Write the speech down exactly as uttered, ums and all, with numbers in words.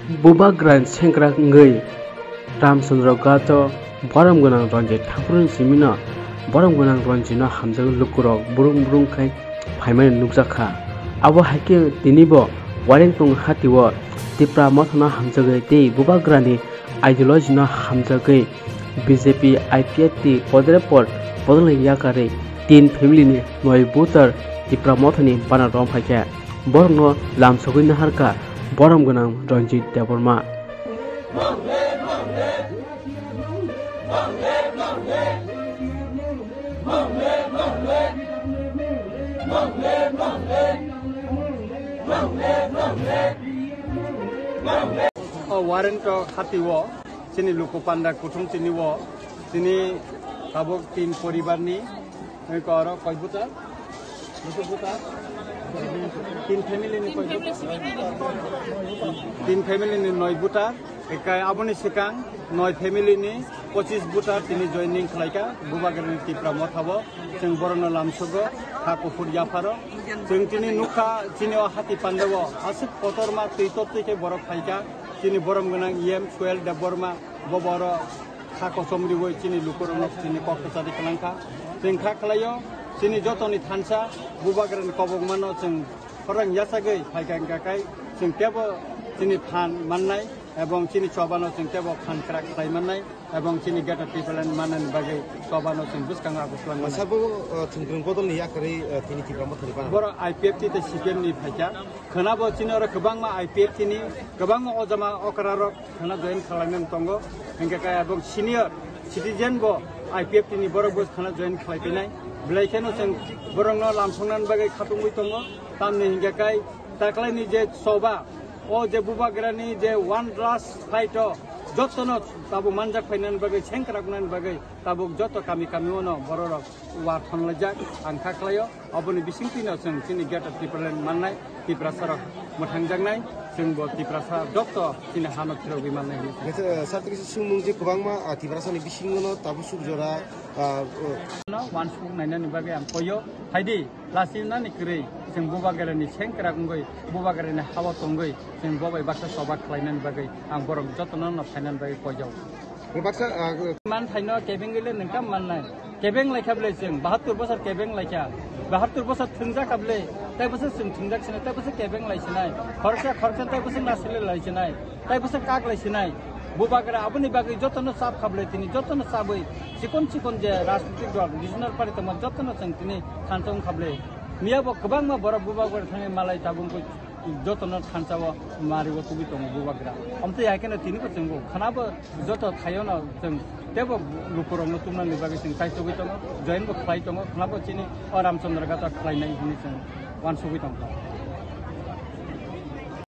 Bubagrani sengkrak wngwi Ramchandra Ghat o borom gwnang Ranjit Thakurni simino borom gwnang Ranjit no hamjagwi lukurok brung brung khai phaimani nukjakha. Abo hai khe tinibo Warengtong hatio Tipra Motha no hamjagwi tei Bubagrani ideology no hamjagwi B J P I P F T podre pod bodolni yakarwi tin family ni noi voter Tipra Motha ni bana rom phaikha. Borokno lamsogwi naharkha borom gwnang Ranjit Debbarma. O Warengtong hatio chini luku panda kuthum chini o chini tabuk tin poribar ni. Eko aro koi buta? Buta, buta? Tin family ni koi buta? Tin family ni noi buta. Ekai aboni sikang noi family ni pochis buta tini joining khlaika Bubagrani Tipra Motha o. Chwng borokno lamsogo, ha kuphur yapharo. Chwng tini nukha chini o hati pandao aswk kotorma twi totwi khe borok phaika. Chini borom gwnang E M Suel Debbarma bo borok kha kosom riwi chini lukurokno chini kok kwchari kwlangkha. Chwng kha khlaio chini jotoni thansa Bubagrani kobokmano chwng khorang yachagwi phaikha, hwnkha khe chwng teibo chini phan mannai ebong chini chobano chwng teibo phan kwrak khlai mannai ebong chini Greater Tipraland mannani bagwi chobano chwng bwskango agus kwlangmani. Sabo, uh, thwngkwrwng bodolni yakarwi, uh, tini Tipra Mothani bana. Borok I P F T tei C P M ni phaikha. Khwnabo chini oro kwbangma I P F T ni, kwbangma ojama okrarok khwna join khlainani tongo. Hingkhe kaya bong senior citizen bo I P F T ni borok bo khwna join khlai phainai. Belai kheno chwng borokno lamsoknani bagwi khatungwi tongo. Tamni hingkhe kai taklaini je choba, o je Bubagrani je one last fight o jotono tabuk manjak phainani bagwi, sengkrak wngnani bagwi tabuk joto kami kami ono bororok wa thonlaijak ang kha khlaio. Oboni bisingtwino chwng chini Greater Tipraland mannai, Tiprasarok mwthangjaknai, chwngbo Tiprasa dokto chini hano phirogwi mannai hwnwi. Naithe, sir, tei kisa swngmung je kwbangma, ah, Tiprasani bisingono tabuk suk jora, ah, o- No, wansuk nainani bagwi ang koyo. Phaidi, lasinani kwrwi, chwng Bubagrani sengkrak wngwi, Bubagrani hawa tongwi, chwng bobai baksa choba khlainani bagwi ang borok jotono no phainani bagwi koyo. Baksa, ah, Man thaino kebeng ile nengkam mannai. Kebeng laikha bwle chwng, bahattur bosor kebeng laikha. Bahattur bosor thwngjakha bwle, tai bosor chwng thwngjak sinai, tai bosor kebeng lai sinai. Khoroksa, khoroksa tai bosor nasile lai sinai, tai bosor kak lai sinai. Bubagra aboni bagwi jotono chap kha bwle, tini jotono chabwi chikon chikon je rajnitik dol, regional party tongma jotono chwng tini thansa wngkha bwle. Miyabo kwbangma borok Bubagra thangwi malai tabuk wngkha. Jotono thansa o mari o tubui tongo Bubagra. Amtwi hai kheno tini bo chwng bo khwnabo joto thaio no chwng tebo lukurokno tumnani bagwi chwng chaitugwi tongo, join bo khlai tongo, khwnabo chini o Ramchandra Ghat o khlainai hwnwi chwng wansugwi tongkha.